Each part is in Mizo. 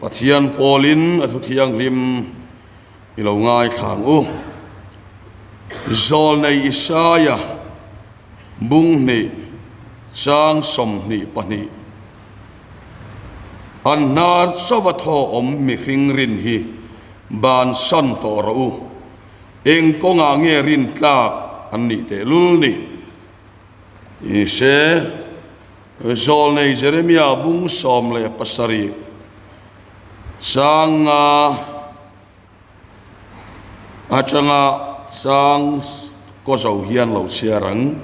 Pathian pawlin a thu thianghlim i lo ngaithla ang u. Zawlnei Isaia bung hnih chang 22 An hnar chauha thaw awm mihring rin hi bansan tawh rawh u. Eng kawngah nge rin tlak an nih tehlul ni? I se. Zawlnei Jeremia bung 17 changa atanga chang kaw zo hian lo chhiar ang.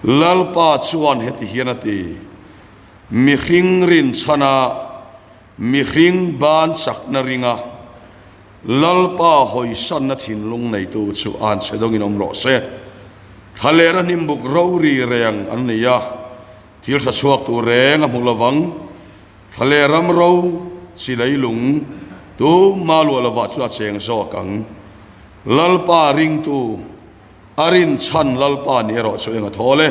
Lalpa chuan heti hian a ti, Mihring rinchhana mihring ban chakna ringa Lalpa hawisanna thinlung neitu chu an chhe dawngin awm rawh se. Thlalera hnimbuk rori reng an ni a, thil tha chhuak tur reng a hmu lovang. Thlaler ram ro chi leilung tumah luah lovah chu a cheng zawk ang. Lalpa ringtu a rinchhan Lalpa ni erawh chu eng a thawl e.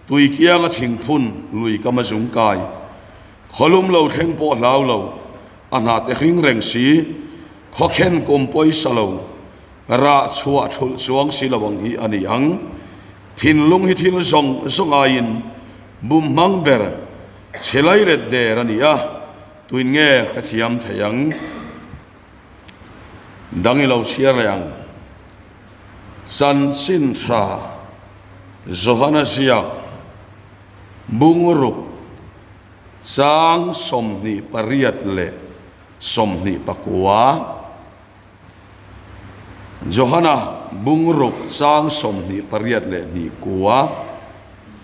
Tui kianga thingphun lui kam a zung kai. Khawlum lo thleng pawh hlau lo. A hna te hring reng si, khawkhen kum pawisa lo, rah chhuah thulh chuang si lo ang hi a ni ang. Thinlung hi thil zawng zawng aiin bum hmang ber chhe lai let der a ni a, tuin nge hrethiam thei ang? Dang i lo chhiar leh ang. Chanchin tha Johana ziak bungruk. Chang 28 leh 29. Johana bungruk chang 28 leh hnih kua.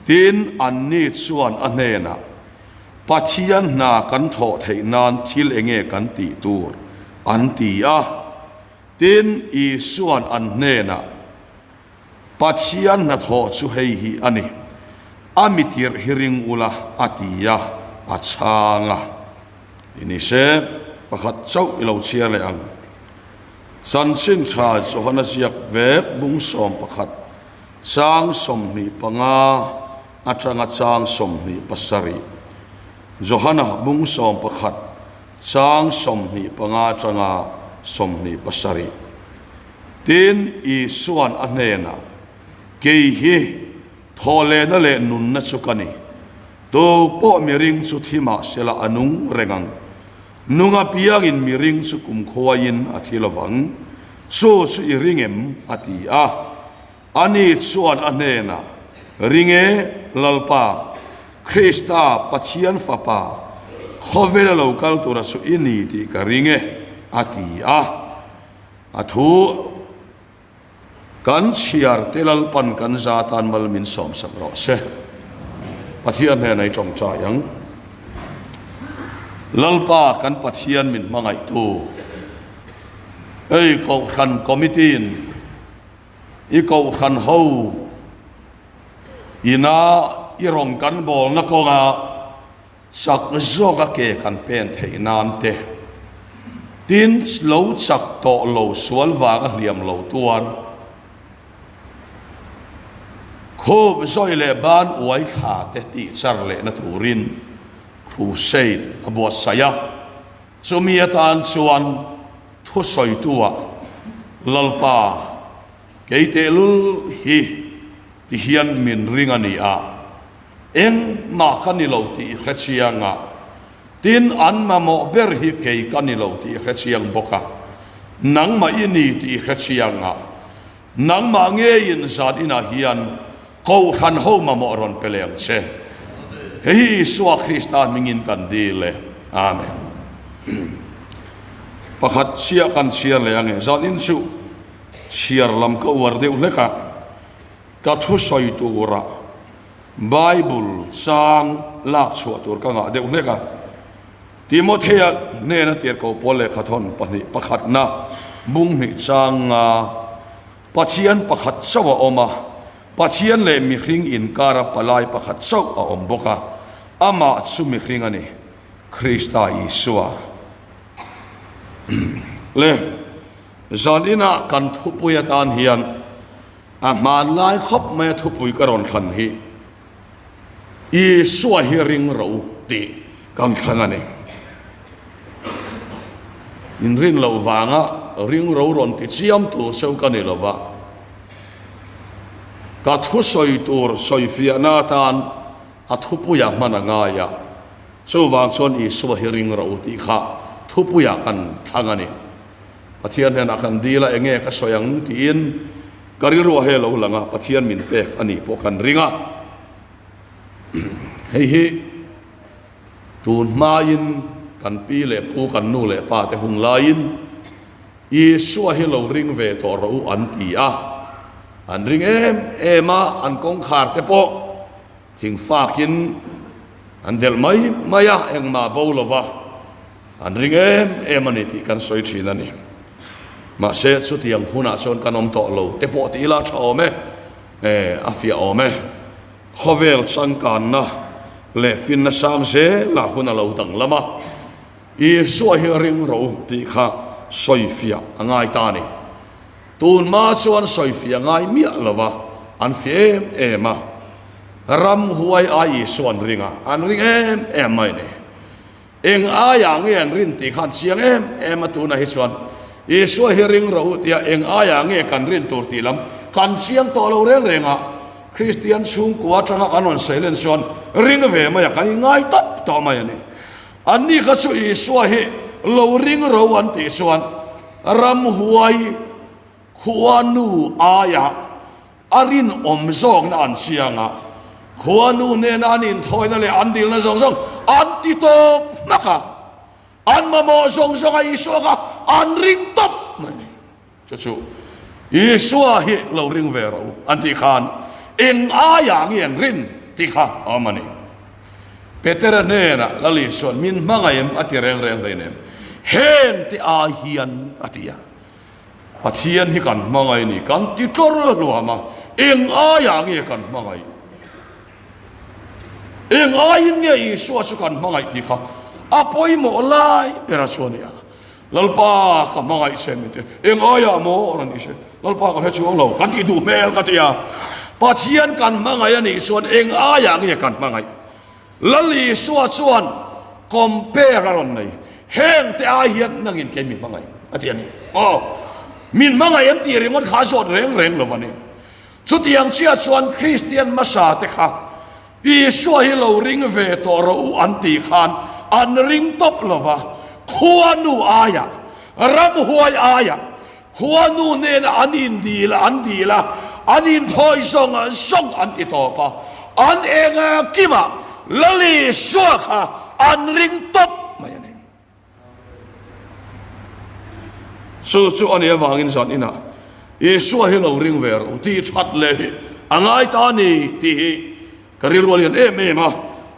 Tin, anni chuan a hnenah, Pathian hna kan thawh theih nan thil enge kan tih tur? an ti a. Tin, Isua'n an hnenah, Pathian hnathawh chu hei hi a ni, A mi tirh hi ring ula, a ti a, a chhang a. I ni se, pakhat chauh i lo chhiar leh ang. Chanchin tha Johana ziak vek bung 11, chang 25 atanga chang 27. Johana bung 11, chang 25 atanga 27. Tin, Isua'n a hnenah, Kei hi thawhlehna leh nunna chu ka ni. Tu pawh miring chu thi mah sela a nung reng ang. Nung apiangin miring chu kumkhuaiin a thi lovang. Chu chu i ring em? a ti a. Ani chuan a hnenah, Ring e, Lalpa, Krista, Pathian Fapa, khawvela lo kal tura chu i ni tih ka ring e, a ti a. A thu kan chhiar te Lalpan kan za tan mal min sawmsak rawh se. Pathian hnenah i tawngtai ang. Lalpa kan Pathian min hmangaihtu, hei Kohhran Committee in i Kohhran ho ina i rawn kan bawlna kawnga Chak zawk a ke kan pen theih nan te, tin lo chak tawh lo sual vang a hliam lo tuar. Khup zawi leh ban uai thla te tih char lehna turin crusade a buatsaih a, chumi atan chuan thusawitu-ah Lalpa kei tehlul hi ti hian min ring a ni a. Engmah ka ni lo tih i hre chiang a, tin an mamawh ber hi kei ka ni lo tih i hre chiang bawk a, nangmah i ni tih i hre chiang a, nangmah ngeiin zan inah hian Kohhran ho mamawh rawn pe leh ang che. Hei hi Isua Krista hmingin kan dil e. Amen. Pakhat chiah kan chhiar leh ange. Zan in chu chhiar lam ka uar deuh hlek a. Ka thusawi turah Bible chang lak chhuah tur ka ngah deuh hlek a. Timothea hnena tirhkoh pawl lehkha thawn pahnih pakhatna bung hnih chang nga Pathian pakhat chauh a awm a, Pathian leh mihring inkara palai pakhat chauh a awm bawk a, amah chu mihring a ni, Krista Isua. Le, zan inah kan thupui atan hian A hmanlai khawp mai a thupui ka rawn thlan hi Isua hi ring ro tih kan thlang a ni. In rin loh vanga ring ro rawn ti chiam tur cheu ka ni lova, ka thusawi tur sawifiahna atan a thupuia hman a ngai a, chuvang chuan Isua hi ring ro tih kha thupuia kan thlang a ni. Pathian hnenah kan dil a, enge ka sawi ang tiin ka rilru a he lo lang a, Pathian min pek a nih pawh kan ring a. Hei hi. Tun hmain kan pi leh pu, kan nu leh pa te hun laiin Isua hi lo ring ve tawh rawh u an ti a. An ring em em a, an kawngkhar te pawh thing fakin an delh mai mai a, engmah bo lo va, an ring em em a ni tih kan sawi thin a ni. Mahse chutiang hunah chuan kan awm tawh lo te pawh ti ila tha awm e, a fiah awm e. Khawvel changkanna leh finna sang zela hun a lo danglam a, Isua hi ring ro tih kha sawifiah a ngai ta a ni. Tunhma chuan sawifiah ngai miah lova an fiah em em a, ramhuai ai Isua an ring a, an ring em em mai a ni. Eng aiah nge an rin tih khan chiang em em a, tunah hi chuan Isua hi ring rawh u tia eng aiah nge kan rin tur tih lam kan chiang tawh lo reng reng a, Kristian chhungkua atanga kan rawn sawi len chuan ring ve mai a, kan inngai tawp tawh mai a ni. Anni kha chu Isua hi lo ring ro an tih chuan ramhuai khuanu aiah A rinawm zawkna an chiang a, khuanu nena an inthawina leh an dilna zawng zawng an ti tawp hmak a, an mamawh zawng zawng a Isua kha an ring tawp mai a ni. Chu chu Isua hi lo ring ve rawh u an tih khan eng aiah nge an rin tih kha a awm a ni. Petera hnenah Lal Isua'n min hmangaih em a ti reng reng hleinem, heng te ai hian a ti a. Pathian hi kan hmangaih a ni, kan ti tlawr hluam a, eng aiah nge kan hmangaih? Eng aiin nge Isua chu kan hmangaih tih kha a pawimawh lai ber a chu a ni a. Lalpa ka hmangaih che min ti, eng aiah maw rawn ti se, Lalpa ka hre chuang lo, kan tih duh hmel ka ti a. Pathian kan hmangaih a nih chuan eng aiah nge kan hmangaih? Lal Isua chuan compare a rawn nei, Heng te ai hian nangin kei mi hmangaih a ti a ni. Aw, min hmangaih em tih ringawt kha a zawt reng reng lo a ni. Chutiang chiah chuan Kristian hmasa te kha Isua hi lo ring ve tawh rawh u an tih khan an ring tawp lo va, khuanu aiah, ramhuai aiah, Khuanu hnenah an indil a, an dil a, an inthawi zawng zawng an ti tawp a, an eng kimah Lal Isua kha an ring tawp mai a ni. Chu chu a nih avangin zan inah Isua hi lo ring ve rawh u tih that leh hi a ngai ta a ni tih hi ka rilru a lian em em a,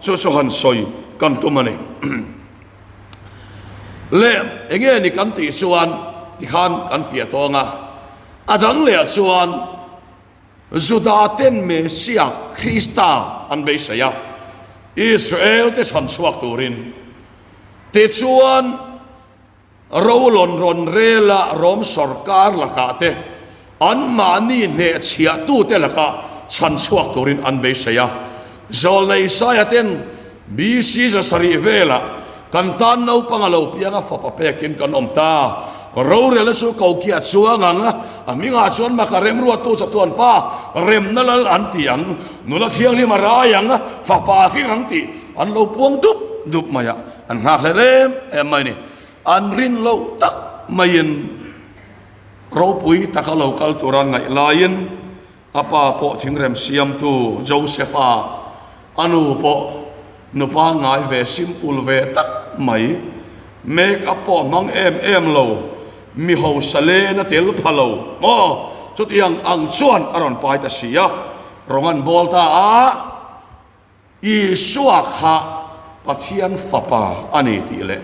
chu chu han sawi kan tum a ni. Leh enge ni kan tih chuan tikhan kan fiah tawng a, a dang leh ah chuan Juda ten Messiah Krista an beisei a, Israel te chhan chhuak turin. Tichuan Rolawn rawn rela Rom sawrkar lakah te anmahni hnehchhiahtute lakah chhan chhuak turin an beisei a. Zawlnei Isaia ten BC 700 velah kan tan naupang a lo piang a, fapa pekin kan awm ta. Rorelna chu kokiah chuang ang, a hmingah chuan maka remruattu chatuan pa remna lal an ti ang, nula thianghlim a rai ang, fapa a hring ang tih an lo puang dup dup mai a. An nghakhlel em em mai ni. An rin loh tak maiin ropui taka lo kal tura ngaih laiin a pa pawh thingrem siamtu Joseph-a, a nu pawh nu pangngai ve simple ve tak mai, make up pawh hmang em em lo, mi hausa len a tel pha lo maw? Chutiang ang chuan a rawn pai ta si a, rawng an bawl ta a. Isua kha Pathian Fapa a ni tih leh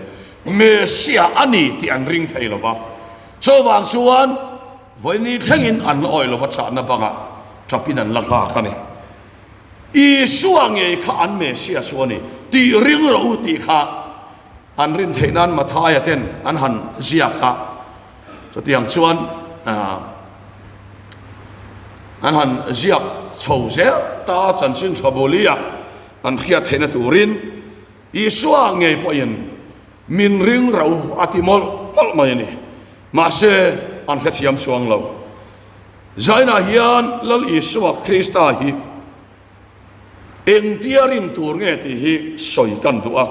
Messiah a ni tih an ring thei lo va. Chuvang chuan vawiini thlengin an la awih lo va, chahna bangah tapin an la nghak a ni. Isua ngei kha an Messiah chu a ni tih ring rawh u tih kha an rin theih nan Mathaia ten an han ziak a. Chutiang chuan an han ziak chho zel ta a, chanchin tha bulia an hriat theihna turin Isua ngei pawhin min ring ro a ti mawlh. mawlh mai a ni. Mahse, an hrethiam chuang lo. Zainah hian Lal Isua Krista hi engtia rin tur nge tih hi sawi kan duh a.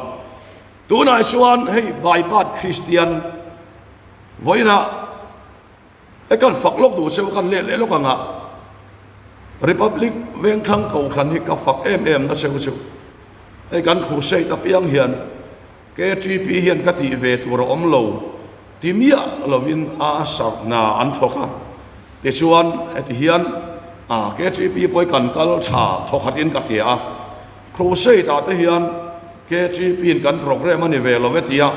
Tunah chuan hei Baipat Kristian vawiinah He kan fak lawk duh cheu kan leh leh lawk ang a, Republic Vengthlang Kohhran hi ka fak em em na cheu chu hei kan crusade apiang hian KTP hian ka tih ve tur a awm lo ti miah lovin a sarh hna an thawk a, tichuan heti hian a KTP pawh hi kan kal tha thawkhat in ka hria a, crusade ah te hian KTP in kan programme a ni ve lo e tia.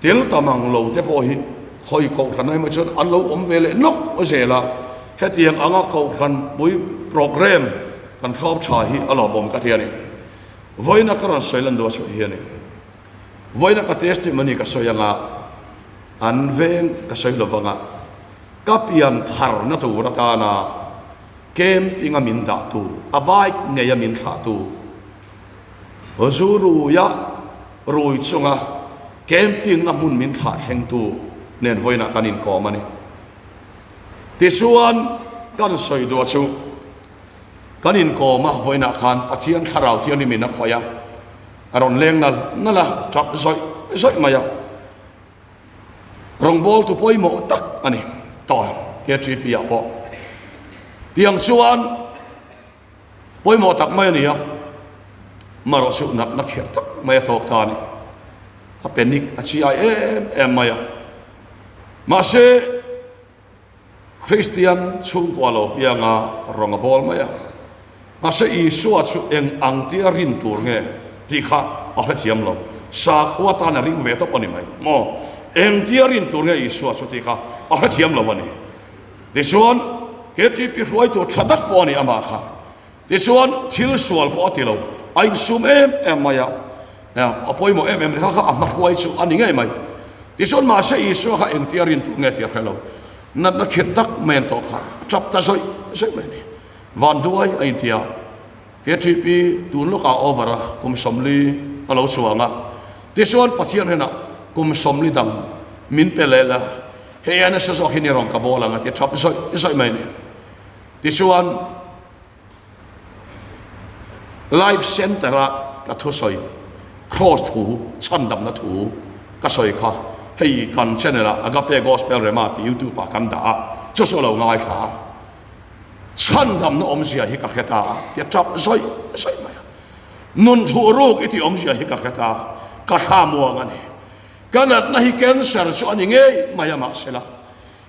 Tel tam ang lo te pawh hi khawi kohhran emaw chuan an lo awm ve leh nawk zel a, hetiang anga kohhran pui programme kan thlawp tha hi a lawmawm ka ti a ni. Vawiina ka rawn sawi lan duh a chhuah hi a ni. Vawiina ka testimony ka sawi anga an veng ka sawi lo vanga ka pian tharna tur atana camping a min dah tu, a bike ngei a min thlah tu, Zu ruia rui chunga camping na hmun min thlah thlengtu nen vawiinah kan inkawm a ni. Tichuan, kan sawi duah chu kan inkawm a, vawiinah khan Pathian Thlarau Thianghlimin a khawih a, a rawn leng nal nal a, tap zawih zawih mai a. Rawngbawltu pawimawh tak a ni tawh KTP ah pawh. Tiang chuan. Pawimawh tak mai a ni a, marawh chu natna kherh tak mai a tawk ta a ni. A panic a chiai em em mai a. Mahse, Kristian chhungkua lo pianga rawng a bawl mai a. Mahse, Isua chu eng ang tia rin tur nge tih kha a hrethiam lo. Sakhua tan a ring ve tawp a ni mai maw? Eng tia rin tur nge Isua chu tih kha a hrethiam lo a ni. Tichuan, KTP hruaitu tha tak pawh a ni amah kha. Tichuan, thil sual pawh a ti lo, a insum em em mai a, a pawimawh em em kha kha a hmahruai chu a ni ngei mai. Tichuan, mahse Isua kha engtia rin tur nge tih a hre lo. Natna khirh tak mai an tawh kha, a tap ta zawih zawih mai a ni. Van duai a inti a, KTP tun lawkah a over a, kum 40 a lo chuang a. Tichuan, Pathian hnenah kum 40 dang min pe leh la, Hei a nasa zawk hi ni rawn ka bawl ang a ti thap zawih zawih mai a ni. Tichuan Life Centre a ka thusawi Kraws thu chhandamna thu ka sawi kha hei kan channel ah Agape Gospel Rema tih YouTube ah kan dah a, chu chu a lo ngaithla a. Chhandamna awmzia hi ka hre ta a ti a tap zawih zawih mai a. Nun thuh ruk i tih awmzia hi ka hre ta a, ka thla muang a ni. Ka natna hi cancer chu a ni ngei mai a mahsela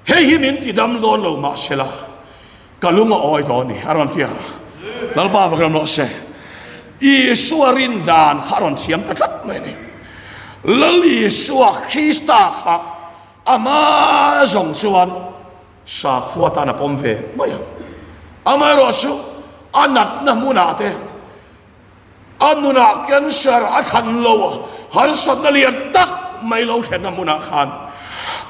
hei hi min ti dam dawn lo mahsela ka lung a awi dawn ni a rawn ti a. Lalpa vak ram rawh se. Isua rin dan kha a rawn thiam ta tlat mai a ni. Lal Isua Krista kha ama zawng chuan sakhua tan a pawm ve mai a. Amaherawhchu a natna hmunah te A nunah cancer a thlan lo a, harsatna lian tak mai lo thlenna hmunah khan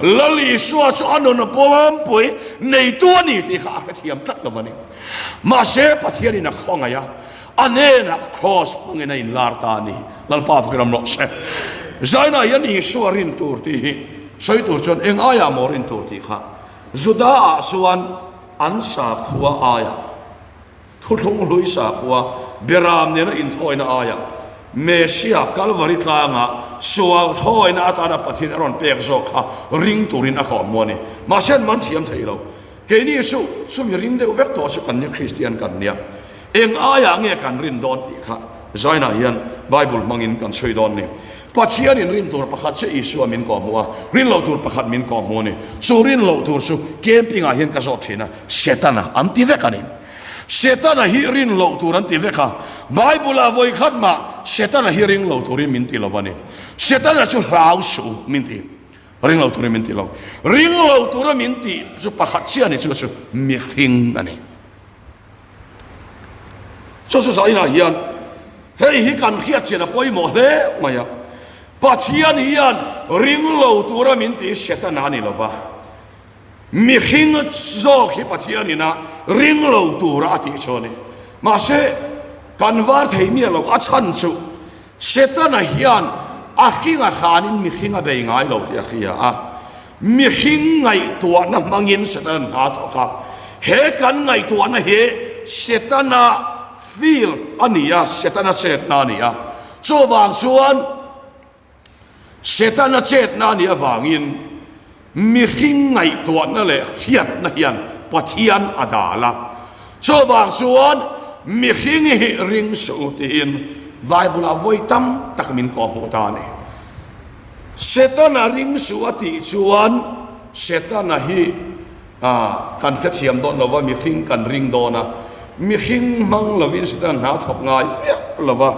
Lal Isua chu a nun pawmpui neitu a ni tih kha a hrethiam tlat lo a ni. Mahse, Pathianin a khawngaih a, a hnenah kraws hmangin a inlar ta a ni. Lalpa fak ram rawh se. Zainah hian Isua rin tur tih hi sawi tur chuan eng aiah maw rin tur tih kha Juda-ah chuan an sakhua aiah Thuthlung hlui sakhua Beram nena inthawina aiah Messia Kalvari tlanga sual thawina atana Pathian a rawn pek zawk kha ring turin a kawm mu a ni. Mahse an man thiam thei lo. Keini chu chumi ring deuh vek tawh chu kan nia Kristian kan nia. Eng aiah nge kan rin dawn tih kha Zainah hian Bible hmangin kan chhui dawn ni. Pathianin rin tur pakhat che Isua min kawhhmuh a, rin loh tur pakhat min kawhhmuh a ni. Chu rin loh tur chu camping ah hian ka zawt thin a, Setana an ti vek a ni. Setana hi rin loh tur an ti vek a, Bible ah vawi khat mah Setana hi ring lo turin min ti lo a ni. Setana chu hlau suh u min ti, ring lo turin min ti lo. Ring lo tura min tih chu pakhat chiah a ni, chu chu mihring a ni. Chu chu zainah hian hei hi kan hriatchian a pawimawh hle mai a, Pathian hian ring lo tura min tih Setana a ni lo va, Mihring zawk hi Pathian ina ring lo tura a tih chu a ni. Mahse, kan var thei miah lo a chhan chu Setana hian. A hring a hranin mihring a bei ngai lo tih a hria a. Mihring ngaihtuahna hmangin Setana'n hna a thawk a. He kan ngaihtuahna hi Setana field a ni a, Setana chetna a ni a. Chuvang chuan Setana chetna a nih avangin mihring ngaihtuahna leh hriatna hian Pathian a dal a. Chuvang chuan mihring hi ring suh u tiin Bible-ah vawi tam tak min kawhhmuh ta a ni. Setana ring suh a tih chuan Setana hi kan hrethiam dawn lo va, mihring kan ring dawn a. Mihring hmang lovin Setana hna thawk ngai miah lo va.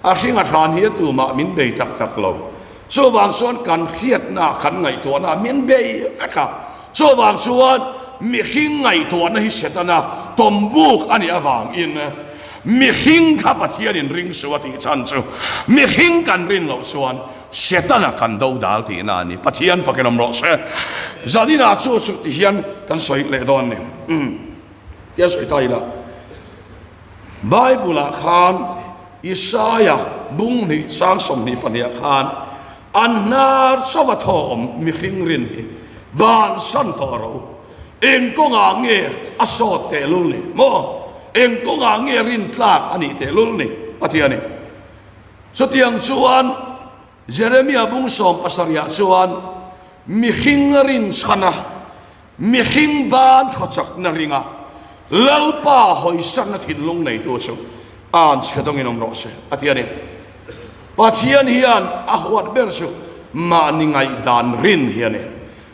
A hring a hran hian tumah min bei tak tak lo. Chuvang chuan kan hriatna, kan ngaihtuahna min bei vek a. Chuvang chuan mihring ngaihtuahna hi Setana tawmbuk a nih avangin mihring kha Pathianin ring suh a tih chhan chu mihring kan rin loh chuan Setana kan do dal tihna a ni. Pathian fakin awm rawh se. Zaninah chu chu ti hian kan sawi leh dawn ni. Umm. Tia sawi ta ila. Bible-ah khan Isaia bung hnih sang 22 ah khan an hnar chauh a thaw awm mihring rin hi bansan tawh rawh u. Eng kawngah nge a sawt tehlul ni maw? Eng kawngah nge rin tlak a nih tehlul ni? A ti a ni. Chutiang chuan Jeremia bung 17 ah chuan mihring rin chhana Mihring ban thawchakna ringa Lalpa hawisakna thinlung neitu chu an chhe dawngin awm rawh se, a ti a ni. Pathian hian a huat ber chu mahni ngaihdan rin hi a ni.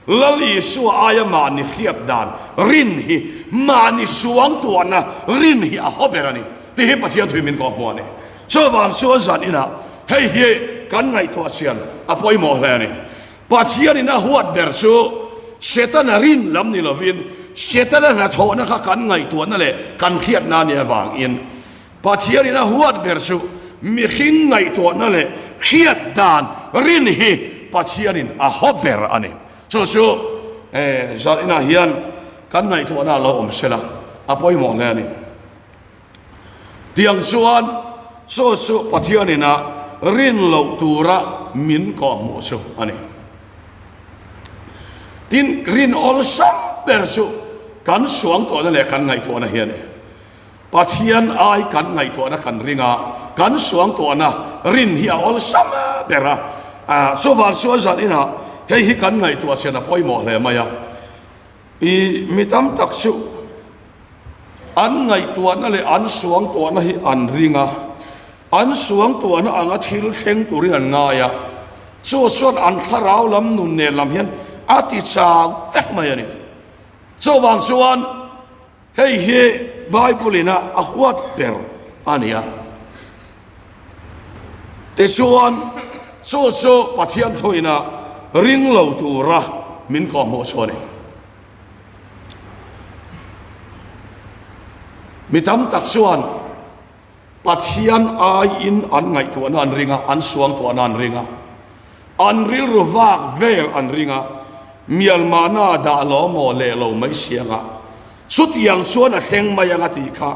Lal Isua aia mahni hriat dan rin hi, mahni suangtuahna rin hi a haw ber a ni tih hi Pathian thui min kawhhmuh a ni. Chuvang chuan zan inah hei hi kan ngaihtuah chian a pawimawh hle a ni. Pathianin a huat ber chu Setana rin lam ni lovin Setana hnathawhna kha kan ngaihtuahna leh kan hriatna a nih avangin Pathianin a huat ber chu mihring ngaihtuahna leh hriat dan rin hi Pathianin a haw ber a ni. Chu chu zaninah hian kan ngaihtuahna a lo awm sela a pawimawh hle a ni. Tiang chuan chu chu Pathianin a rin loh tura min kawhhmuh chu a ni. Tin, rin awlsam ber chu kan suangtuahna leh kan ngaihtuahna hi a ni. Pathian ai kan ngaihtuahna kan ring a, kan suangtuahna rin hi a awlsam ber a. Chuvang chuan zan inah hei hi kan ngaihtuah chian a pawimawh hle mai a. I mi tam tak chu an ngaihtuahna leh an suangtuahna hi an ring a, an suangtuahna anga thil thleng turin an ngai a, chu chuan an thlarau lam nun nen lam hian a ti chau vek mai a ni. Chuvang chuan hei hi Bible ina a huat ber a ni a. Tichuan, chu chu Pathian thuina ring lo tura min kawhhmuh chu a ni. Mi tam tak chuan Pathian aiin an ngaihtuahna an ring a, an suangtuahna an ring a, an rilru vak vel an ring a, mialmahna dah lo maw leh lo mai siang a, Chutiang chuan a thleng mai ang a tih kha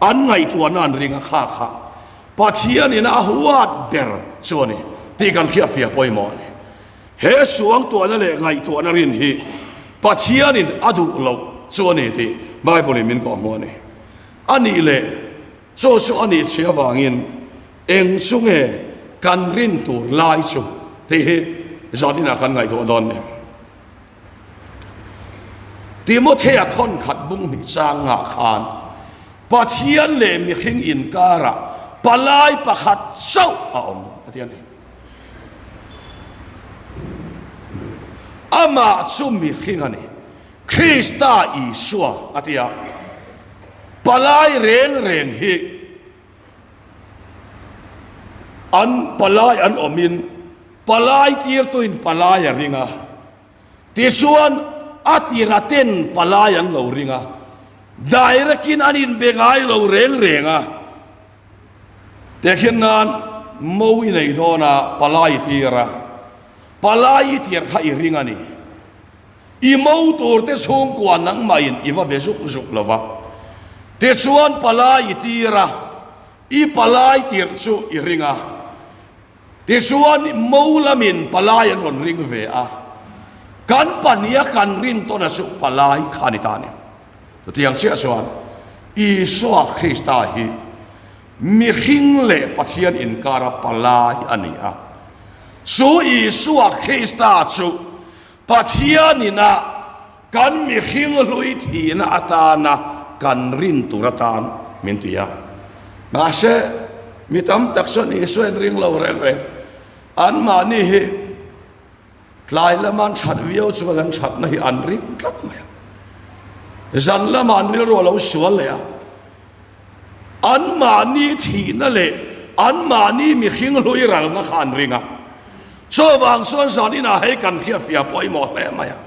an ngaihtuahna an ring a kha kha Pathianin a huat ber chu a ni tih kan hriatfiah pawimawh a ni. He suangtuahna leh ngaihtuahna rin hi Pathianin a duh loh chu a ni tih Bible-in min kawhhmuh a ni. A nih leh chu chu a nih chhi avangin eng chu nge kan rin tur lai chu tih hi zaninah kan ngaihtuah dawn a ni. Timothea thawnkhat bung hnih changah khan Pathian leh mihring inkarah palai pakhat chauh a awm a ti a ni. Amah chu mihring a ni, Krista Isua a ti a. Palai reng reng hi an palai an awmin palai tirtuin palai a ring a, tichuan a tira ten palai an lo ring a, direct in an inbe ngai lo reng reng a, tehkhin nan mo i nei dawn a palai i tir a, palai i tir kha i ring a ni. I mo turte chhungkua nangmahin i va be zuk zuk lo va. Tichuan palai i tir a, i palai tirh chu i ring a. Tichuan, Mo lamin palai an rawn ring ve a, kan pahniha kan rin tawna chu palai kha a ni ta a ni. Chutiang chiah chuan Isua Krista hi mihring leh Pathian inkara palai a ni a. Chu Isua Krista chu Pathianina kan mihring hlui thihna atana kan rin tur atan min ti a. Mahse, mi tam tak chuan Isua in ring lo reng reng. Anmahni hi Tlai lama an that viau chuan an thatna hi an ring tlat mai a. Zan lama an rilru a lo sual leh a. Anmahni thihna leh anmahni mihring hlui ralna kha an ring a. Chuvang chuan zan inah hei kan hriatfiah pawimawh hle mai a.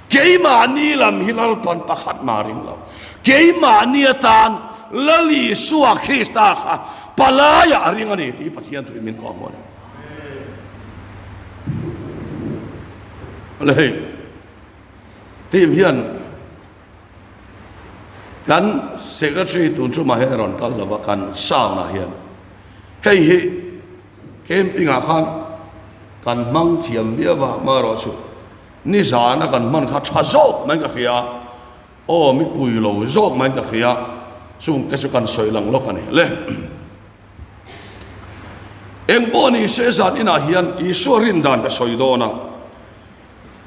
Keimahni lam hi Lalpan pakhat mah ring lo. Keimahni atan Lal Isua Krista kha palaiah a ring a ni tih Pathian thuin min kawm hawn a. Le hei team hian kan secretary tun tumah hian a rawn kal lova kan sound ah hian hei hi camping ah khan kan hmang thiam viau a amaherawhchu nizan a kan hman kha tha zawk mai ka hria a aw mipui lo zawk mai ka hria chung te chu kan sawi lang lawk a ni le. Eng pawh ni se zan inah hian Isua rin dan ka sawi dawn a.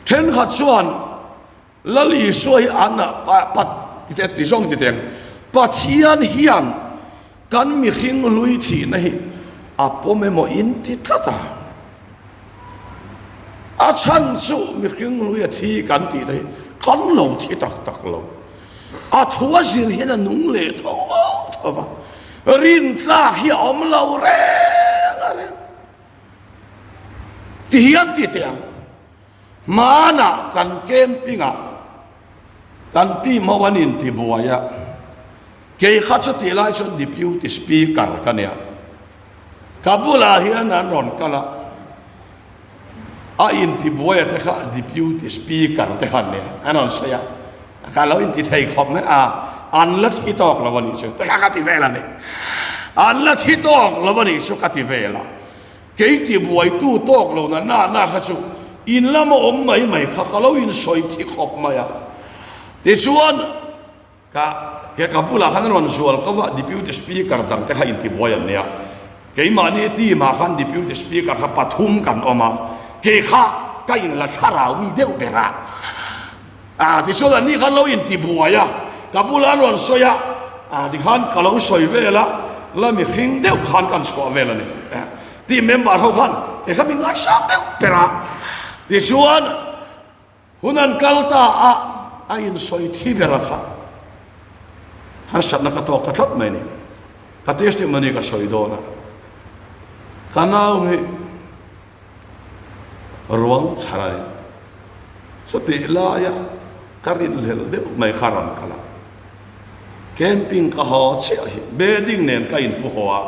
Thenkhat chuan Lal Isua hi an pa pa ti ti zawng ti teng. Pathian hian kan mihring hlui thihna hi a pawm emaw in ti tlat a. A chhan chu mihring hlui a thi kan tih te hi kan lo thi tak tak lo. A thu a zir hian a nung leh tho tho va, rin tlak hi a awm lo reng a reng. Ti hian ti teh ang, hmanah kan camping ah kan team ho an intibuai a, kei kha chutih lai chuan deputy speaker ka nia, ka bulah hian an rawn kal a, A intibuaia te kha Deputy Speaker te kha an nia, an rawn sawi a, ka lo inti thei khawp mai a, an la thi tawk lo a nih chu te kha ka ti vel a ni. An la thi tawk lo a nih chu ka ti vel a, kei tibuaitu tawk lo na na na kha chu in lama awm mai mai kha ka lo insawi thi khawp mai a. Tichuan. Ka ke ka bulah khan a rawn zual ko va, Deputy Speaker dang te kha intibuai an nia. Keimahni team ah khan Deputy Speaker kha pathum kan awm a, kei kha ka inla thlarau mi deuh ber a. Ah tichuan anni khan lo intibuai a, ka bulah an rawn sawi a, ah tikhan ka lo sawi vel a, la mihring deuh khan kan chhuah vel a ni. Team member ho khan kei kha min ngaisang deuh ber a. Tichuan. Hun an kal ta a, a insawi thi ber a kha. Harsatna ka tawk ta tlat mai ni. Ka testimony ka sawi dawn a. Ka nau hi ruang chhar a ni. Chutih laia ka rinhlelh deuh mai kha rawn kal a. Camping ka haw chiah hi bedding nen ka inpu haw a.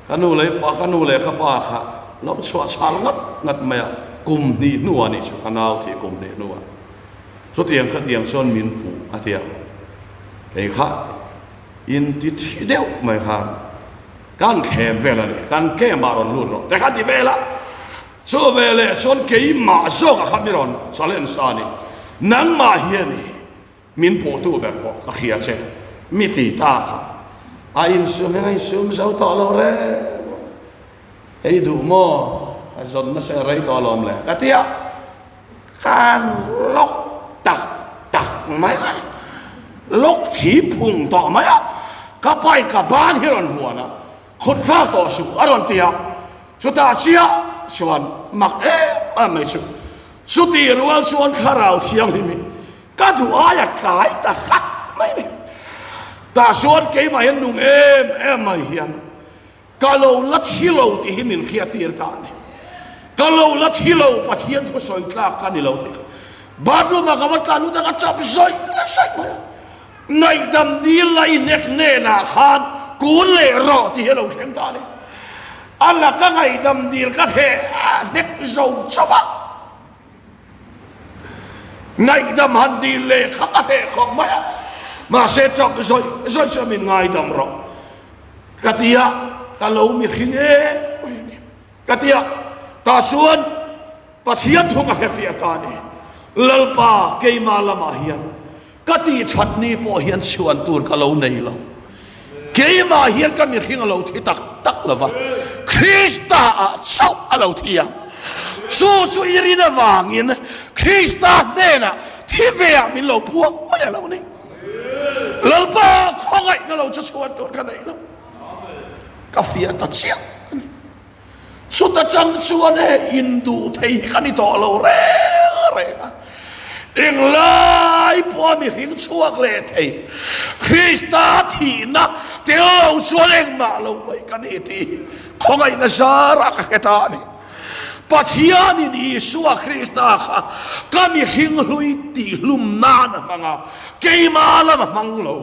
Ka nu leh pa, ka nu leh ka pa kha lo chhuah chhal ngat ngat mai a, kum hnih hnuah nih chu ka nau tih kum hnih hnuah chutiang khatiang chuan min puh a ti a, kei kha in ti thi deuh mai khan kan thlem vel a ni, kan camp ah rawn lut rawh te kha ti vel a, chu veleh chuan keimah zawkah kha mi rawn challenge ta a ni, nangmah hian i. Min pawhtu ber pawh ka hria che, mi ti ta kha a insum eng a insum zo tawh lo reng ei duh maw a zawn nasa a rei tawh alawm le ka ti a, kan lawk tak tak mai a, lawk thi phung tawh mai a, ka pain ka ban hi a rawn vuan a, khut thlak tawh suh a rawn ti a, chutah chiah chuan mak em em mai chu chutih rual chuan thlarau thianghlim hi Ka duh aia tlai ta hlat mai ni. Tah chuan keimah hian nung em em mai hian ka lo la thi lo tih hi min hriattir ta a ni. Ka lo la thi lo Pathian thu sawi tlak ka ni lo tih kha. Bathroom ah ka va tlan lut a ka tap zawih zawih mai a. Ngaihdam dil la i hnek hnenah khan kun leh rawh tih hi a lo thleng ta a ni. A laka ngaihdam dil ka theh hnek zo chauh a. Ngaihdam han dil leh kha ka hleh khawp mai a, mahse tap zawih zawih chuan min ngaidam rawh ka ti a, ka lo mihring em mai a ni. Ka ti a, tah chuan Pathian thu ka hrefiah ta a ni. Lalpa, keimah lamah hian ka tih that ni pawh hian chhuan tur ka lo nei lo. Keimah hian ka mihring a lo thi tak tak lo va, Krista ah chauh a lo thi ang. Chu chu i rin avangin Krista hnenah thi ve ah min lo phuang mai a lo ni. Lalpa khawngaihna lo chu chhuan tur ka nei lo. Ka fiah ta chiah a ni. Chuta tang chuan e induh thei hi ka ni tawh lo reng reng a. Englai pawha mihring chhuak leh thei Krista thihna tel lo chuan engmah lo mai ka ni tih hi khawngaihna zarah ka hre ta a ni. Pathianin Isua Krista kha ka mihring hlui tihhlum nan a hmang a, keimah lam a hmang lo.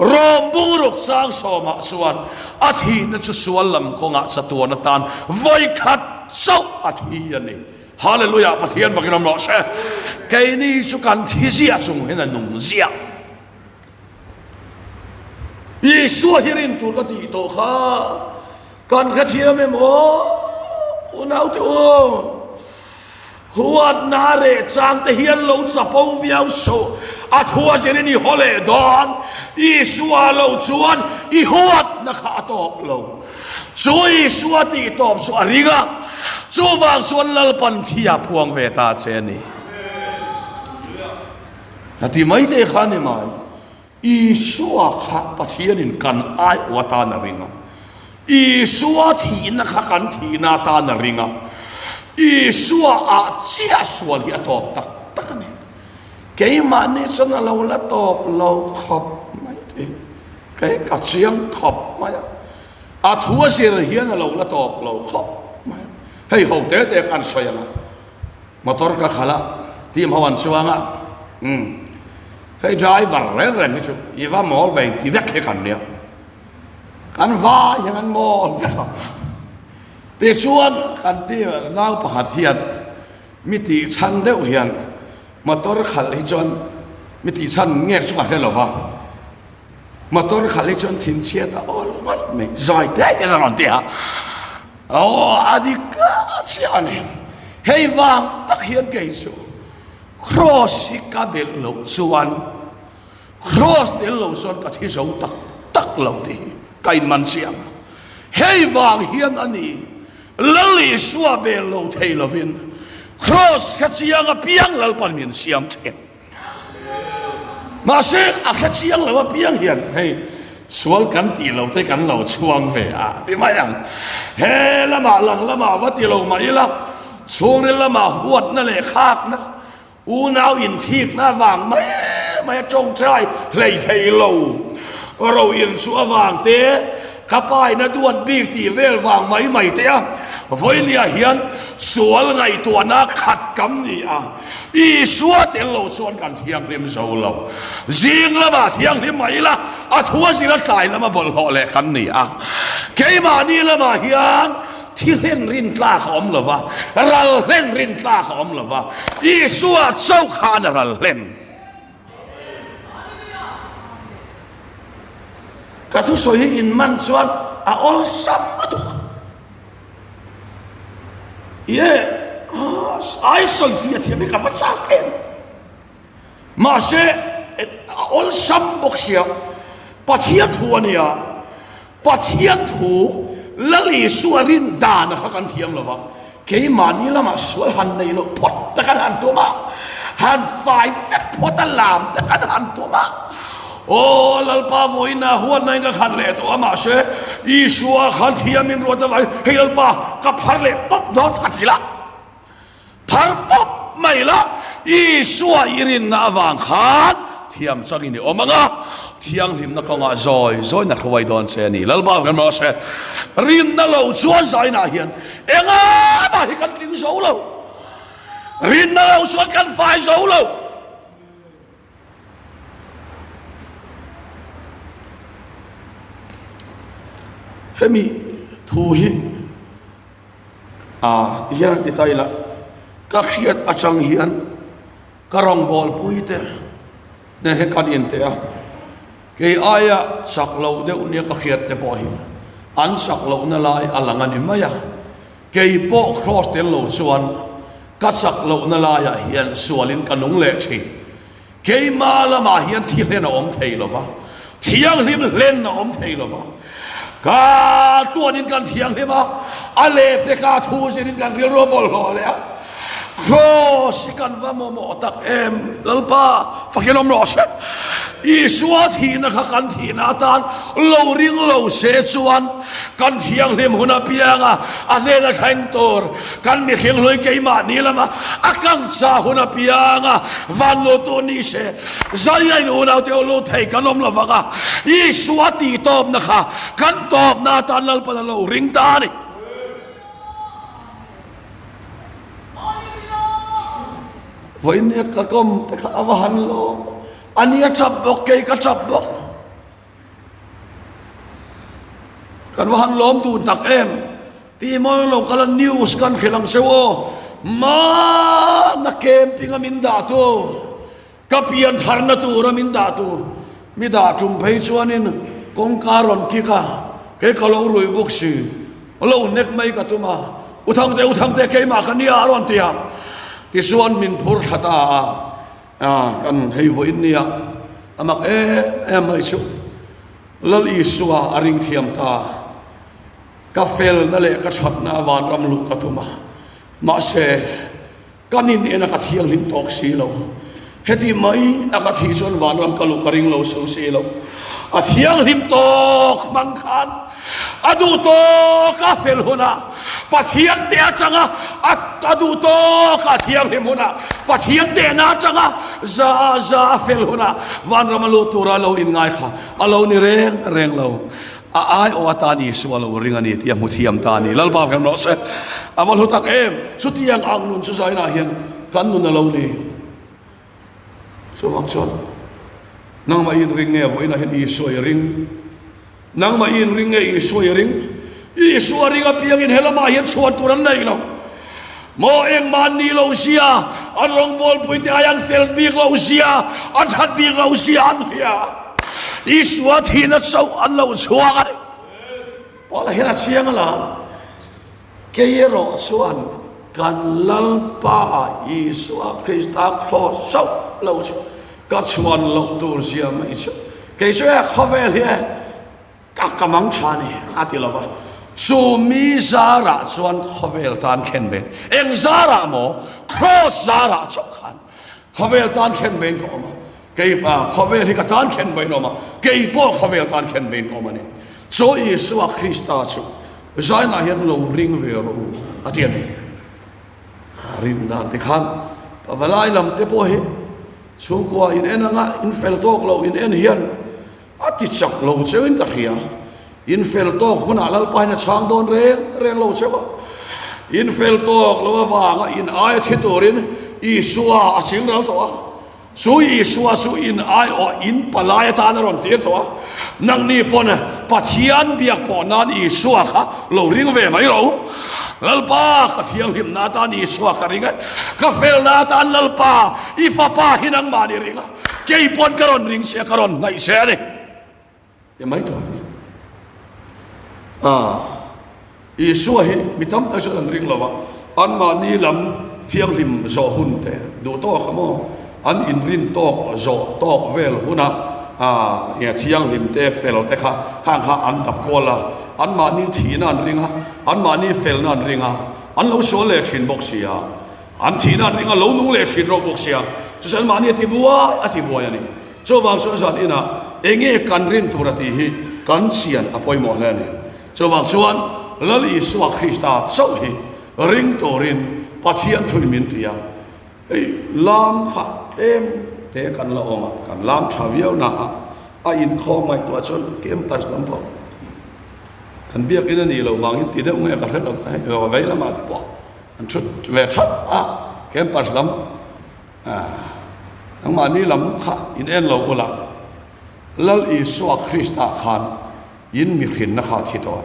Rom bungruk chang sawmah chuan a thihna chu sual lam kawngah chatuan atan vawikhat chauh a thi a ni. Hallelujah! Pathian vakin awm rawh se. Keini chu kan thi ziah chung hian a nung ziah. Isua hi rin tur ka tih tawh kha kan hrethiam em aw? Unaute u! Huatna reh chang te hian lo chapo viau suh, a thu a zirin i haw leh dawn. Isua lo chuan i huatna kha a tawp lo. Chu Isua tih tawp chu a ring a, chuvang chuan Lalpan thi a phuang ve ta che a ni. A ti mai te kha a ni mai. Isua kha Pathianin kan aiawh atan a ring a. Isua thihna kha kan thihna atan a ring a. Isua ah chiah sual hi a tawp tak tak a ni. Keimahni chuan a lo la tawp lo khawp mai tih kei ka chiang khawp mai a. A thu a zir hian a lo la tawp lo khawp mai a. Hei ho te te khan sawi ang a. Motor ka khalh a, team ho an chuang a, umm hei driver reng reng hi chu i va mawl ve inti vek hi kan nia, kan vai hian an mawl vek a, tichuan kan team nau pakhat hian mi tih chhan deuh hian motor khalh hi chuan mi tih chhan ngek chu ka hre lo va. Motor khalh hi chuan thinchhiat a awl ngawt mai, zawi te hian a rawn ti a, aw a dik chiah a ni. Hei vang tak hian kei chu Kraws hi ka belh loh chuan Kraws tel lo chuan ka thi zo tak tak lo tih hi ka inman chiang a. Hei vang hian a ni Lal Isua bel lo thei lovin Kraws hre chiang apiang Lalpan min siam thin. Mahse, a hre chiang lo apiang hian hei sual kan tih lo te kan lo chhuang ve a ti mai ang. He lamah lang lamah va ti lo mah ila, chhungril lamah huatna leh khakna, unau inthikna avang mai mai a tawngtai hlei thei lo. Ro in chu avang te, ka paina duat bik tih vel vang mai mai te a, vawinia hian sual ngaihtuahna khat kam ni a. Isua tel lo chuan kan thianghlim zo lo. Zing lamah thianghlim mah ila, a thu a zira tlai lama bawlhhlawh leh kan ni a. Keimahni lamah hian thi hlen rin tlak a awm lo va, ral hlen rin tlak a awm lo va, Isua chauh khan a ral hlen. Ka thusawi hi inman chuan a awlsam lutuk. Ye ai sawi fiah thiam hi ka va chak em. Mahse a awlsam bawk sia Pathian thu a nia Pathian thu Lal Isua rin dan a kha kan thiam lo va keimahni lamah sual han nei loh phawt te kan han tum a han fai vek phawt a lam te kan han tum a Aw Lalpa vawiin ah huatna in ka khat leh tawh a mahse Isua khan thiam in ruat avangin hei Lalpa ka phar leh pawp dawn a ti la phar pawp mai la Isua i rinna avang khan thiam changin i awm ang a thianghlimna kawngah zawi zawina hruai dawn che a ni Lalpa kan mahse rinna lo chuan zainah hian engah hi kan tling zo lo rinna lo chuan kan fai zo lo. Hemi thu hi ah ti hian ti ta ila ka hriat atang hian ka rawngbawlpui te nen hian kan inteh a, kei aia chak lo deuh nia ka hriat te pawh hi an chak lohna lai a lang a ni mai a. Kei pawh Kraws tel lo chuan ka chak lohna laiah hian sualin ka nung leh thin. Keima lamah hian thi hlen a awm thei lo va, thianghlim hlen a awm thei lo va. Ka tuanin kan thianghlim a, a lehpeka thu zirin kan rilru a bawlhhlawh leh a. Kraws hi kan va mamawh tak em? Lalpa, fakin awm rawh se. Isua thihna kha kan thihna atan lo ring lo se chuan kan thianghlim hun apianga a hnena thleng tur kan mihring hlui keimahni lama a kangcha hun apianga van lut tur ni se. Zaiain unaute u lut thei kan awm lovang a, Isua tihtawpna kha kan tawpna atan Lalpan a lo ring ta a ni. Vawinia ka kawm te kha a va han lawm. A ni a chap bawk, kei ka chap bawk. Kan va han lawm dun tak em. Ti mawi lo kala news kan hrilh ang cheu aw. Mahna camping a min dah tu. Ka pian tharna tura min dah tu mi dah tum phei chuanin kawngka rawn kik a, kei ka lo rui bawk si, lo hnek mai ka tum a, U Thangte, U Thangte keimah ka nia a rawn ti a, tichuan min phur thla ta a, kan hei vawiin nia a mak em em mai chu Lal Isua a ring thiam ta, ka felna leh ka thatna a vanram luh ka tum a, mahse. Ka nin en a ka thianghlim tawk si lo. Heti mai a ka thih chuan vanram ka luh ka ring lo so si lo. A thianghlim tawk hmang khan a duh tawk a fel hunah Pathian te atanga a a duh tawk a thianghlim hunah Pathian tehna atanga za za a fel hunah vanram a luh tura lo inngai kha a lo ni reng reng lo. A aiawh atan Isua lo ring a ni tih a hmu thiam ta a ni. Lalpa hrem rawh se. A va hlu tak em! Chutiang ang nun chu zainah hian kan nun a lo ni. Chuvang chuan nangmah i inring nge vawiinah hian Isua i ring? Nangmah i inring nge Isua i ring? Isua ring apiangin he lamah hian chhuan tur an nei lo. Maw engmah an nih lo zia, an rawngbawlpuite ai an fel bik lo zia, an that bik lo zia an hria. Isua thihna chauh an lo chhuak a ni. Paula hian a chiang a lam. Kei erawh chuan kan Lalpa Isua Krista kraws chauh lo chu ka chhuan loh tur zia mai chu. Kei chu e khawvel hi e Ka ka mang tha ni a ti lo va, chu mi zarah chuan khawvel tan khen ben, eng zarah maw? Kraws zarah chauh khan khawvel tan khen ben ka awm a, kei pa khawvel hi ka tan khen ben awm a, kei pawh khawvel tan khen ben ka awm a ni. Chu Isua Krista chu zainah hian lo ring ve rawh u a ti a ni. Rin dan te khan pavalai lam te pawh hi chhungkua in en anga in fel tawk lo in en hian A ti chak lo cheuhin ka hria. In fel tawk hunah Lalpa hian a chhang dawn reng reng lo cheu a. In fel tawk lo avanga in aia thi turin Isua a ching ral tawh a. Chu Isua chu in aiawh in palai atan a rawn tir tawh a. Nangni pawn Pathian biak pawh nan Isua kha lo ring ve mai rawh u. Lalpa ka thianghlimna atan Isua ka ring e. Ka felna atan Lalpa i fapa hi nangmah ni ring a. Kei pawn ka rawn ring che a, ka rawn hnaih che a ni. Ti mai tur a ni. Ah, Isua hi mi tam tak chuan an ring lo va, anmahni lam thianghlim zawh hun te duh tawk a maw? An inrin tawk zawh tawk vel huna ah thianghlim te fel te kha khang kha an dap kual a, anmahni thihna an ring a, anmahni felna an ring a, an lo sual leh thin bawk si a. An thihna an ring a, lo nung leh thin rawh bawk sia, chu chuan mahni a ti buai a ti buai a ni. Chuvang chuan zan inah eng nge kan rin tur a tih hi kan chian a pawimawh hle a ni. Chuvang chuan Lal Isua Krista chauh hi ring turin Pathian thuin min ti a, hei lam kha tlem te kan la awm a, kan lam tha viau na a, a inkhawm ngaihtuah chuan campus lam pawh kan biakin a nih loh vangin ti deuh nge ka hre lo, hei vei lamah te pawh An thut ve thap a, campus lam nangmahni lam kha in en lo ula, Lal Isua Krista khan in mihrinna kha a thi tawh a,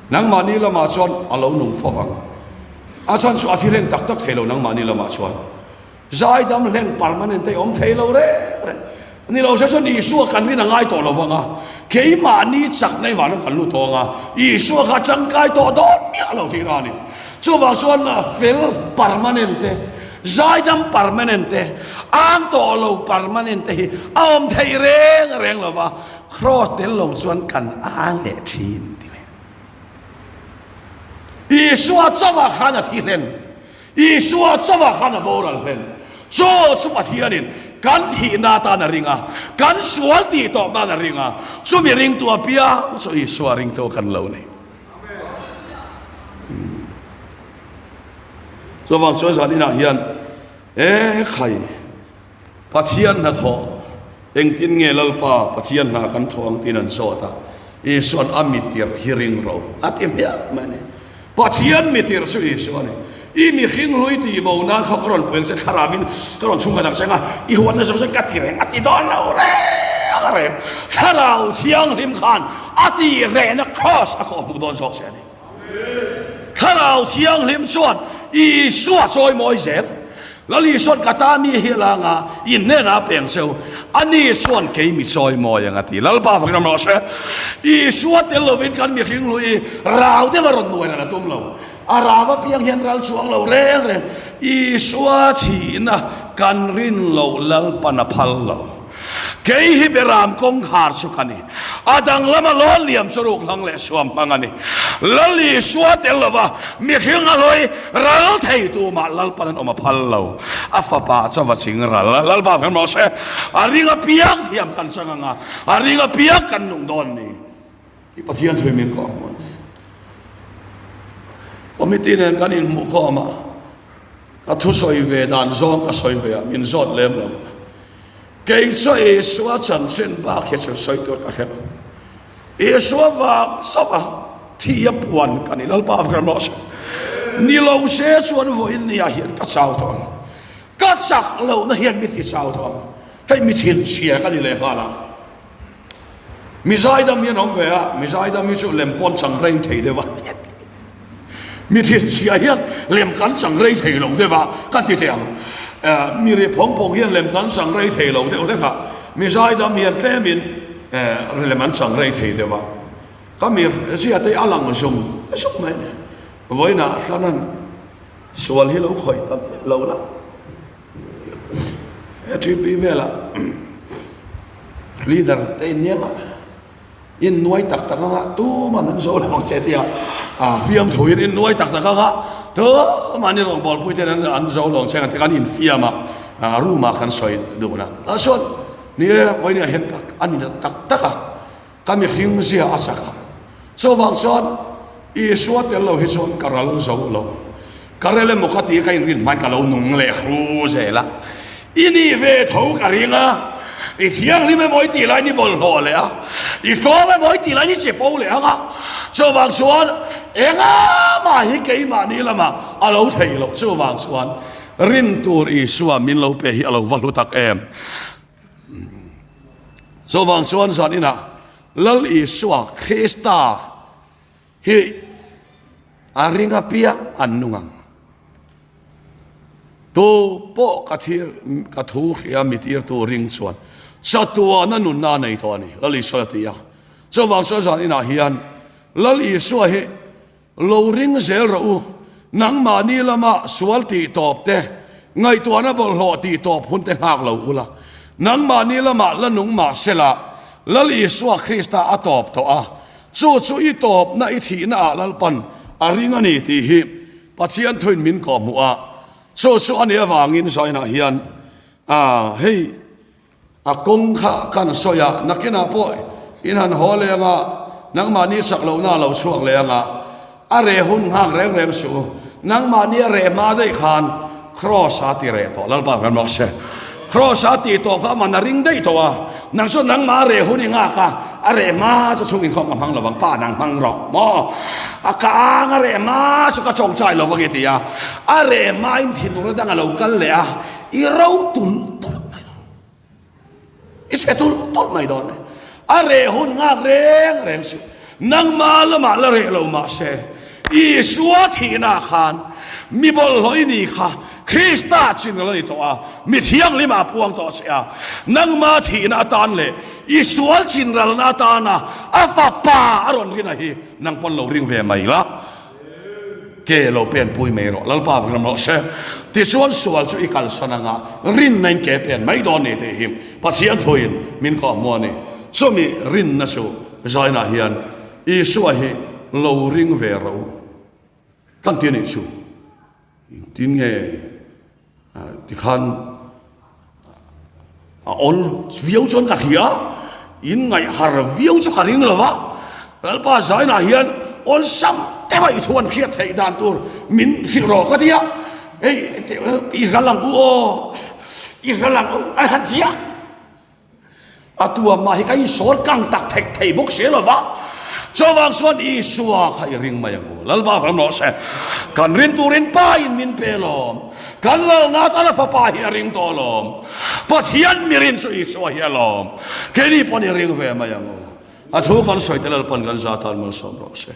nangmahni lamah chuan a lo nung fo vang. A chhan chu a thi hlen tak tak thei lo nangmahni lamah chuan. Zaidam hlen permanent te awm thei lo reng reng. Ni lo se chuan Isua kan rin a ngai tawh lo vang a, keimahni chakna i vanram kan lut tawh ang a, Isua kha tangkai tawh dawn miah lo tihna a ni. Chuvang chuan fel permanent te, zaidam permanent te, ang tawh lo permanent te hi a awm theih reng reng lo va, Kraws tel lo chuan kan ang leh thin ti mai. Isua chauhah khan a thi hlen. Isua chauhah khan a boral hlen. Chaw chu Pathianin kan thihna atan a ring a, kan sual tih tawp nan a ring a, chumi ringtu apiang chu Isua ringtu kan lo ni. Chuvang chuan zan inah hian e khai Pathian hnathawh engtin nge Lalpa Pathian hna kan thawh ang tiin an zawt a, Isua'n a mitirh hi ring ro a ti hmiah mai a ni. Pathian mitirh chu Isua a ni. I mihring hlui tih bo nan kha ka rawn puiang che thlarauin ka rawn chhungkhat ang che nga i huatna zawng zawng ka ti reng a ti dawn lo reng a reng. Thlarau Thianghlim khan a tih rehna kraws a kawhhmuh dawn zawk che a ni. Thlarau Thianghlim chuan Isua chawimawi zel. Lal Isua'n ka ta mi hi a la anga in hnenah a peng cheu, ani chuan kei mi chawimawi ang a ti. Lalpa fakin awm rawh se. Isua tel lovin kan mihring hlui rau deuh a rawn nuai ran a tum lo. A rau apiang hian ral chuang lo reng reng. Isua thihna kan rin loh Lalpan a phal lo. Kei hi Beram kawngkhar chu ka ni. A danglama lawn liam chu ruk hlang leh suam hmang a ni. Lal Isua tel lova mihring a hlawi ral thei tumah Lalpan an awm a phal lo. A fapa chu va ching ral a, Lalpa hmel mawh se, a ring apiang thiam kan chang ang a, a ring apiang kan nung dawn ni. I Pathian thui min kawh hmuh a ni. Committee nen kan inhmuh khawm a, ka thusawi ve dan zawng ka sawi ve a, min zawt lem lo. Kei chu Isua chanchin bak hi chu sawi tur ka hre lo. Isua vang chauh a thi a puan ka ni Lalpa avang rawh se. Ni lo se chuan vawiin ni ah hian ka chau tawh ang. Ka chak lohna hian mi ti chau tawh ang. Hei mi thinchhia ka ni leh nghal a. Mi zaidam hi an awm ve a, mi zaidam hi chu lem pawn chang rei thei deuh a. Mi thinchhia hian lem kan chang rei thei lo deuh a, ka ti teh ang. Mi ri phawng phawng hian lem kan chang rei thei lo deuh hlek a, mi zaidam hian tlemin lem an chang rei thei deuh a. Ka mi zia te a lang zung zung mai a ni. Vawiinah hlanan sual hi lo khawih ta lo la. ATP velah leader te in nia in nuai tak tak anga tuman an zo lo ang che tia fiamthu in in nuai tak tak anga tuman i rawngbawlpui pui ten an zo lo ang che ang ti kan infiam a room ah kan sawi dun a tah chuan ni e vawiin ah hian a ni tak tak a. Ka mihring zia a chak a, chuvang chuan Isua tel lo hi chuan ka ral zo lo. Ka rel emaw ka tih ka inrin hmain ka lo nung leh hru zel a. I nih ve tho ka ring a, i thianghlim emaw i tih laiin i bawlhhlawh leh a, i tlawm emaw i tih laiin i che po leh ang a. Chuvang chuan engah hi keimahni lamah a lo theih loh. Chuvang chuan rin tur Isua min lo pe hi a lo va hlu tak em. Chuvang chuan zan inah Lal Isua Krista hi a ring apiang an nung ang. Tu pawh ka thir ka thu hria mi tirtu ring chuan chatuana nunna a nei tawh a ni, Lal Isua a ti a. Chuvang chuan zan inah hian Lal Isua hi Lo ring zel rawh u, nangmahni lama sual tih tawp te, ngaihtuahna bawlhhlawh tih tawp hun te nghak lo ula, nangmahni lamah la nung mah sela, Lal Isua Krista a tawp tawh a, chu chu i tawpna i thihna ah Lalpan a ring a ni tih hi Pathian thuin min kawhhmuh a, chu chu a nih avangin Zainah hian a hei A kawng kha kan sawi a, nakinah pawh in han haw leh anga, nangmahni sak lohna a lo chhuak leh anga, a reh hun nghak reng reng suh u. Nangmahni a reh hma daih khan Kraws a ti reh tawh, Lalpa kan rawh se. Kraws a tih tawh kha aman a ring daih tawh a, nang chuan nangmah a reh hun i nghak a, a reh hma chu chhung inkhawm ka hmang lovang, pa nang hmang rawh maw? A ka ang a reh hma chu ka chawngchai lovang i ti a, a reh hmain thinur dang a lo kal leh a, i ro tulh tulh mai lo. I chhe tulh tulh mai dawn e. A reh hun nghak reng reng suh. Nangma lamah la reh lo mah se, Isua thihna khan mi bawlhhlawh i ni kha Krista chin la ni tawh a, mi thianghlim ah puang tawh che a. Nangma thihna atan leh i sual chin ralna atana a fapa a rawn rin a hi nang pawn lo ring ve mai la. Ke lo pen pui mai rawh, Lalpa vek ram rawh se. Tichuan sual chu i kalsan anga rinna in ke pen mai dawn ni tih hi Pathian thuin min kawhhmuh a ni. Chumi rinna chu zainah hian Isua hi lo ring ve rawh u kan ti a nih chu. Engtin nge tikhan a awl viau chuan ka hria, in ngaih har viau chu ka ring lo va, Lalpa zainah hian awlsam deuha i thu an hriat theih dan tur min hrilh rawh ka ti a, hei i hral ang u aw, i hral ang u a han ti a. A tuamah hi ka insawn kang tak thek thei bawk si lo va, chuvang chuan Isua kha i ring mai ang u. Lalpa ram rawh se. Kan rin turin Pa in min pe lawm. Kan lalna atan a Fapa hi a ring tawh lawm. Pathian mi rin chu Isua hi a lawm. Keini pawn i ring ve mai ang u. A thu kan sawi te Lalpan kan za tan malsawm rawh se.